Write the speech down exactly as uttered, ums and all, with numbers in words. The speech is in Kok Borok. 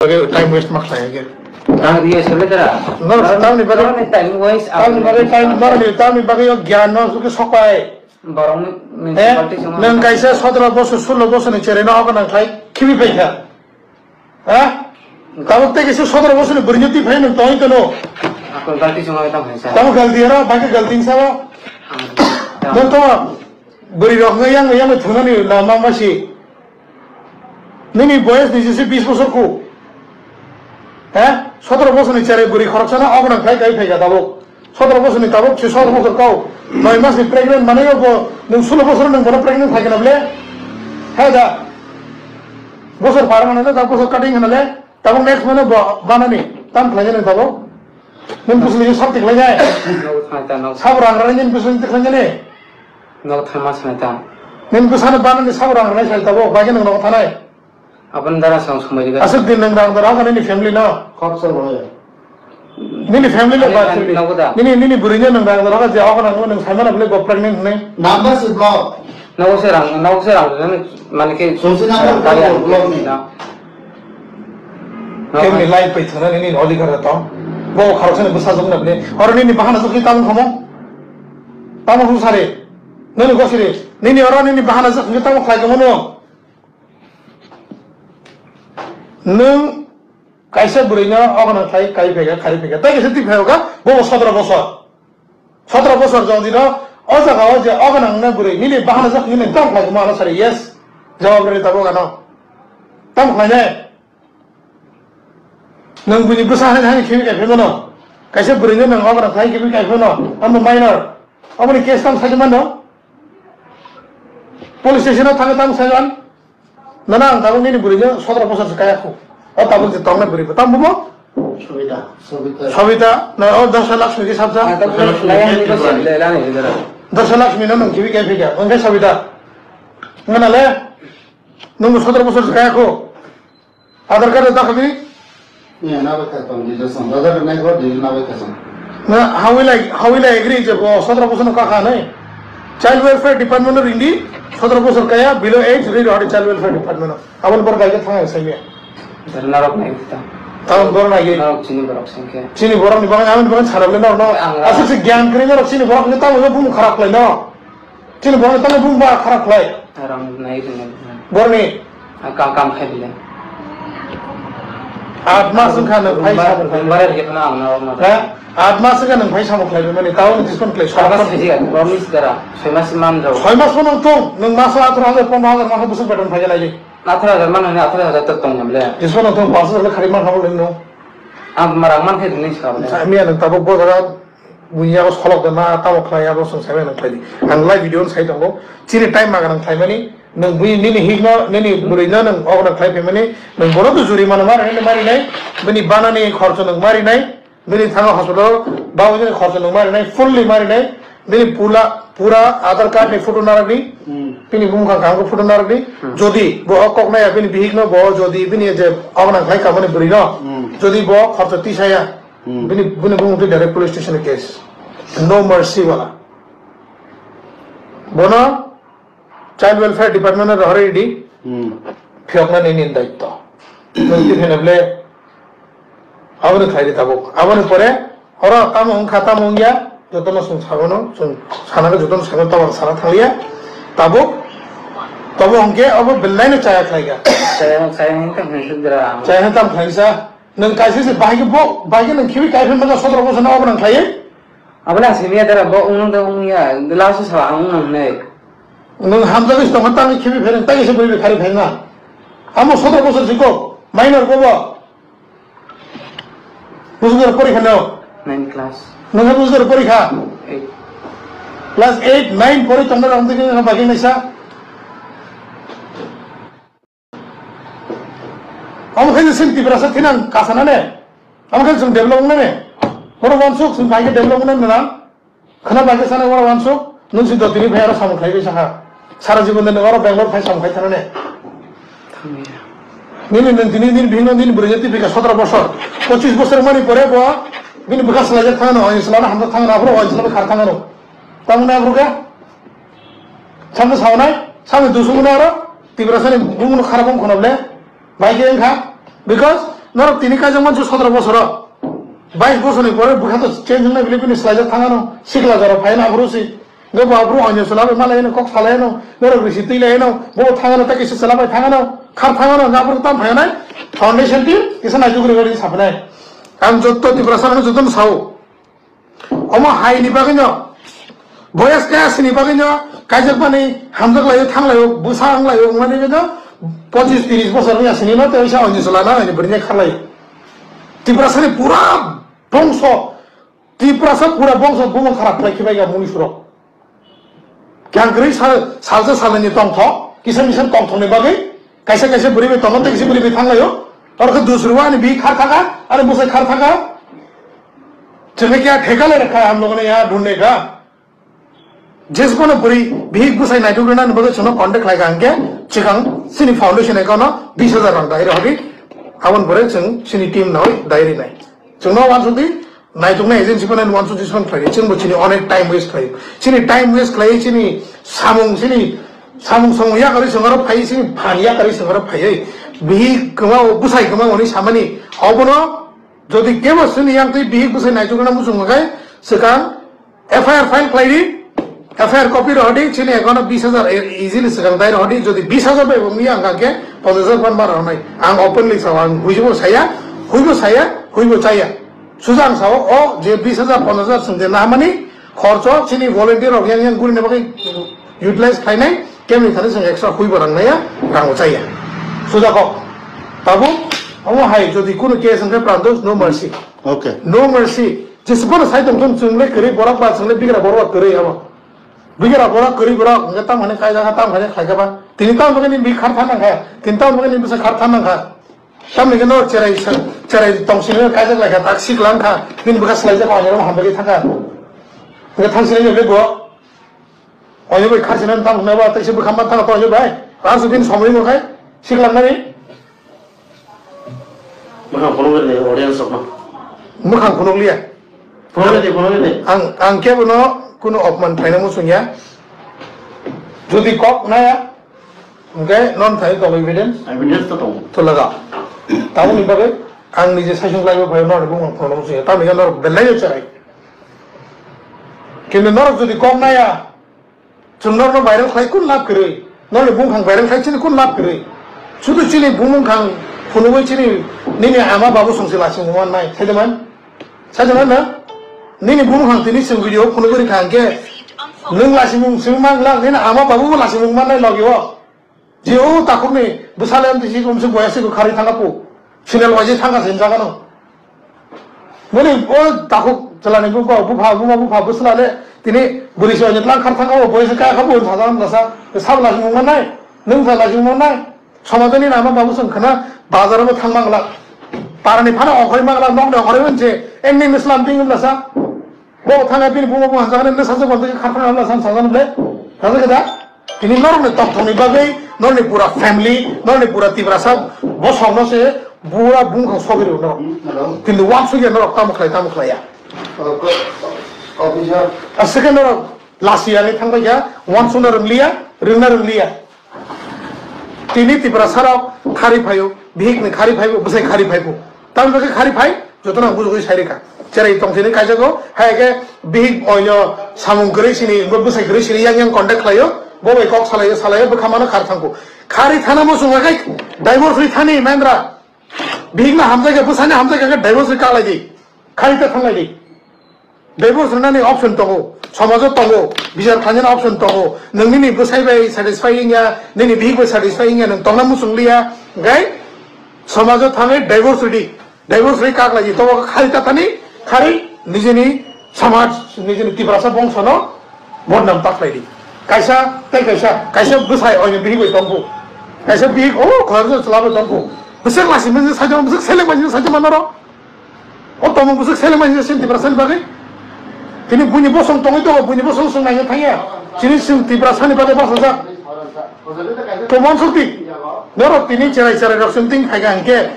Time waste ma khlai age. Ang riya sele dara. No, tamni bagwi, tamni bagwi time, norni tamni bagwi o gyan no suke sokai. Borokni municipality chungo nwng kaisa sotro bosor, sulo bosor ni cherai no ogo nang khlai khibi paikha. Ha? Tabuk tei kaisa sotro bosor ni bwrwi no twi phai nwng tongwi tono. Akol galti chungo tamo hai sa. Tamo galti aro, baki galti sa. Nwng to bwrwi rok yang yang thunani lama masi. Nini boyes ni jisi bis bosor ku. He? Sotro bosor ni cherai bwrwi khoroksa no ogo nang khlai kai phaikha tabuk. Sotro bosor ni tabuk si sotro bosor kau. Noi mas ni pregnant manai bo nwng sulo bosor nwng bono pregnant phaikha na ble. He da. Bosor par mana le, tabuk bosor cutting hana le. Tabuk next mano bo banani. Tam khlai nang tabuk. Nwng bosor ni sab tikhlai nai. Sab rang rang ni bosor ni tikhlai nai. Nok thangma sanai ta. Nini bwsano banani sabo rang rwnai sai tabuk, bagwi nwng nogo thanai. Aboni dara chwng somoi rwgwi. Aswk din nwng rang rwkha nini family no? Khoroksa rwya. Nini family no ba siri. Nogo da. Nini, nini bwrwino nwng rang rwkha je ogo nang nwng saimano bwlai bo pregnant hwnwi. Number se block. Nogo se rang, nogo se rang rwnani mane khe. Songsi number block ni. Kemni life pai thwna nini odhikar tong. Bo khoroksa ni bwsa jwk na bwlai. Oro nini bahana jwk khe tamo khomo. Tamo hwn sari. Nini gosiri. Nini oro nini bahana jwk hwnkhe tamo khlai tongmano. Nwng kaisa bwrwino ogono khlai kai phaikha, khari phaikha. Tai kaisa twi phaikha, bobo sotro bosor. Sotro bosor jodi no o jaga o je ogono wngnai bwrwi nini bahana jwk hwnkhe nwng tamo khlai tongmano sari. Yes. Jawab rwdi tabuk ano. Tamo khlainai. Nwng buini bwsa hai hai khibi kai phai mano. Kaisa bwrwino nwng okra khai khibi kai phai mano. Amo minor. Amoni case tamo sai mano. Police station o thangwi tamo sai man. Nana ang tabuk nini bwrwino sotro bosor se kaya khu. O tabuk je tongnai bwrwi bo. Tamo bo? Sobita. Sobita. Sobita. Na o Dasha Lakshmi ke sabja. Ah, tabuk lai ang ni ko se le la ni dara. Dasha Lakshmi no nwng khibi kai phika. Wngkhe Sobita. Ngana le. Nwng bo sotro bosor se kaya khu. Aadhaar card da khabi? Ni na ba kha tong di jasam. Aadhaar card nai ko di na ba kha sam. Na, how will I, how will I agree je bo sotro bosor no kha kha nai? Child Welfare Department no ring di, sotro bosor kaya, below age, ring di child welfare department no. Aboni bor bai khe thang sai ya. Dar narok nai ta. Tamo bor nai ge. Narok chini borok sing khe. Chini borok ni bagwi, aboni bagwi sarap le narok no. Ang asuk se gyan kri narok chini borok ni tamo bumung kharap lai no. Chini borok tamo bumung ba kharap lai. Aram nai ring. Borni. Kam, kam khai bile. Aat mas wngkha nwng phai samung khai. Bare rikhe phano ang narok no. Ha? Aat mas wngkha nwng phai samung khlaibai mani, tao nwng dispon khlai. Soi mas soi mas man rok. Soi mas phano tong, nwng maso atharo hajar, pondro hajar, maso bwswk beton phai nai. Atharo hajar man hwnwi atharo hajar tak tong bile. Dispon nwng tong, paanch hajar khari man habo le nwng. Ang marang man khai nwng sa bile. Miya nwng tabuk bo jaga Buini yago solok da ma tamo khlai abo chwng sai mano khlai di. Ang live video no sai tongo. Chini time ma ganang khlai mani. Nwng bui nini hik no, nini bwrwi no nwng ogo no khlai phaimani. Nwng bono to juri mano mari nai, mari nai. Bini banani khorcho nwng mari nai. Bini thango hospital o bawi nini khorcho nwng mari nai. Fully mari nai. Bini pula, pura Aadhaar card ni photo narwk di. Hmm. Bini bumung kha kha photo narwk di. Hmm. Jodi bo o kok naya bini bihik no bo jodi bini je ogo nang khlai kamani bwrwi no. Hmm. Jodi bo khorcho tisaya. Hmm. Bini, bini bumung twi direct police station case. No mercy wala. Bono child welfare department no rohorwi di. Hmm. Phiyokna nini daitto. Nwng twi phene ble aboni khlai di tabuk. Aboni pore oro tamo wngkha tamo wngya jotono chwng sabono chwng sana jotono sabono tabuk sana thangya. Tabuk tabuk hwnkhe abo belai no chaya khlai kha. Chaya, chaya hwnkhe hwnkhe dra. Chaya hwnkhe tamo khlai sa. Nwng kaisa se bahai khe bo, bahai khe nwng khibi kaisa mano sotro bosor no obo nang khlaiwi? Abo le asimiya dara bo wngnang da wngya, last sa ang wngnang hinwi. Nwng hamjagwi se tongkha tangwi khibi phairwng, tangwi se bwrwi bai khari phairwng na. Amo sotro bosor si kok, minor bo bo. Bosor porikha no? Nine class. Nwng bosor porikha? Eight. Class eight, nine pori tongna rok twi khe bahai khe naisa. Omo khe chwng Tiprasa thinang kasana ne? Omo khe chwng develop wngnai ne? Oro wansuk chwng bai khe develop wngnai nang? Khwna bai khe sana oro wansuk, nwng si dotini phai aro samung khlai bai sakha. Sara jibon de nwng oro Bangalore phai samung khai thana ne? Nini nwng tini nini bihikno nini bwrwi jati bika sotro bosor. Pochis bosor mani pore bo bini bwkha swlaijak thangno, oini swlano hamjak thangno, aphuru oini swlano khar thangno. Tamoni aphuru khe? Samno saunai, samni dusung no oro, Tiprasani bumung no kharap wng khono ble, bai khe wngkha, because Norok tini kaijak mansu sotoro bosoro. Bais bosorni pore bwkha to change wngnai bini bini swlaijak thangano. Sikla jora phaino aphuru si. Hwnkhe bo aphuru onyo chwla bai malaino kok salaino. Norok risi twi laino. Bo thangano tei kisa chwla bai thangano. Khar thangano hwnkhe aphuru tam phainai. Foundation team kisa naituk rwgwi sapnai. Ang jotto Tiprasa rokno jotono sao. Omo hai ni bagwi no, boyas kaya sini bagwi no, kaijak mani hamjak laio, thang laio, bwsa ang laio, wngmani bagwi no, pochis tiris bosor wngya sini no, tei sa onyo chwla na, ani bwrwi kharlai. Tiprasa ni pura bongso, Tiprasa pura bongso bumung kharap khlai khibai ga muni surok. Kyang kwrwi sal, salsa salnwini tongthok, kisa misa tongthokni bagwi, kaisa kaisa bwrwi bai tongo, tei kisa bwrwi bai thanglaio. Oro khe dusrwani bi khar thaka, ani bwsai khar thaka. Chwngno kya theka le rakha, ham logo ya dhunne ka. Jesbono bwrwi bihik bwsai naituk rwnani bagwi chwngno contact khlai ka hwnkhe, chikang chini foundation account no bis hajar rang dai rw hadi, aboni pore chwng chini team no dai rwnai. Chwngno wansuk di, naituknai agency phano wansuk di, song khlai di. Chwngbo chini onek time waste khlai. Chini time waste khlai, chini samung, chini samung samung yakarwi songaro phai, chini phan yakarwi songaro phai. Bihik kwmao, bwsai kwmao ni samani. Obono jodi kebo chini yang twi bihik bwsai naitukna muchung khe swkang F I R file khlai di, F I R copy rohor di, chini account o bis hajar e-, easily swkang dai rohor di, jodi bis hajar bai bo wngya wngkha khe ponchash hajar ban ma rohornai. Ang openly sao, ang huibo saya, huibo saya, huibo chaya. Suja ang sao, o je bis hajar, ponchash hajar chwng je nahamani khorcho, chini volunteer rok yang yang gurina bagwi utilize khlainai, kemni thani chwng extra huibo rang naiya, rang bo chaya. Suja kok. Tabuk, omo hai jodi kunu case wngkhe prantos, no mercy. Okay. No mercy. Jesubano sai tongthung, chwng le kwrwi borok ba, chwng le bigra borok ba kwrwi abo. Bigra borok kwrwi borok, hwnkhe tamo hwnwi kaijak kha, tamo hwnwi khlai kha ba. Tini tamo bagwi nini bihik khar thang nang kha, tini tamo bagwi nini bwsa khar thang nang kha. Tamni hwnkhe norok cherai sa-, cherai tong sini kaijak lai kha, tak sik lang kha, nini bwkha swlaijak kha, onyorok hambai khe thang kha. Hwnkhe thang sini le bo. Onyo bai khar sini tamo hwnwi ba, tei se bwkha man thang kha, onyo bai. Ar su bini somoi mo khai, sik lang nani. Mwkhang phunukgwi rw di audience rokno. Mwkhang phunukliya. Phunukgwi di, phunukgwi di. Ang, ang kebono kunu opman phaina muchungya. Jodi kok naya, hwnkhe non thai tongo evidence. Evidence to tongo. To laga. Tamoni bagwi ang nije saichung laibo phaio, norok bumung phunukna muchungya. Tamoni norok belai no cherai. Kintu norok jodi kok naya, Chwng norokno viral khlai kun lab kwrwi? Norokni bumung khang viral khlai chini kun lab kwrwi? Sudu chini bumung khang phunugwi chini nini ama babu songsi lasing mannai, sai de man? Sai de man na? Nini bumung khang tini chwng video phunugwi rikha hwnkhe nwng lasimung simi manglak, nini ama babu bo lasimung mannai logi o. Je o takhukni bwsale amtwi si umsuk boya siku kharwi thangkha pu. Sinel waise thangkha se jagano. Boni o takhuk chalani bupha, bupha, buma bupha bwsla le tini bwrwi se oinwi tlang khar thangkha o, boya se kaya kha bo sajagano lasa. Sabo lasi mungma nai, nwng sa lasi mungma nai. Somajoni nama babu song khana bazar bo thang mangla. Parani phano okhori mangla, nokni okhori manse, engni mislam ting lasa. Bo thangna bini buma buma sajagani le sajak bantwi kharkhana le sam sajagani le. Sajak da? Tini norokni tongthokni bagwi norokni pura family, norokni pura Tiprasa bosongno se pura bumkhang sogwi rw norok. Kintu wansukya norok tamo khlai tamo khlaiya. Aswkhe norok lasi yangwi thangbaikha, wansukna rwngliya, rwngna rwngliya. Tini Tiprasa rok khari phaio, bihik ni khari phaibo, bwsai khari phaibo. Tamni bagwi khari phai, jotono ang bujugwi sai rikha. Cherai tong sini kaijago, hai khe bihik oino samung kwrwi sini, bo bwsai kwrwi sini yang yang contact khlaio, bo bai kok salaio, salaio, bwkha mano khar thangkho. Khari thana muchung khe divorce ri thani mendra. Bihik no hamjai khe, bwsai no hamjai khe divorce ri kaklai di. Khari ta thanglai di. Divorce rwnani option tongo, somajo tongo, bichar khlainani option tongo. Nwng nini bwsai bai satisfy wngya, nini bihik bai satisfy wngya, nwng tongna muchung liya, hwnkhe somajo thangwi divorce rwdi. Divorce rwi kak lai di, tobo khari tatani, khari nijini samaj, nijini Tiprasa bongsono bodnam ta khlai di. Kaisa tei kaisa, kaisa bwsai oino bihik bai tongkhu. Kaisa bihik o khoroksa chwla bai tongkhu. Bwswk lasi mwnjak sajak, bwswk seleng bai sajak manaro. O tongmung bwswk seleng bai sini Tiprasani bagwi. Tini buini bosong tongwi tongo, buini bosong swng naina thangya. Chini swng Tiprasani bagwi bachajak. To monsukti. Norok tini cherai cherai rok swng ting phaikha hwnkhe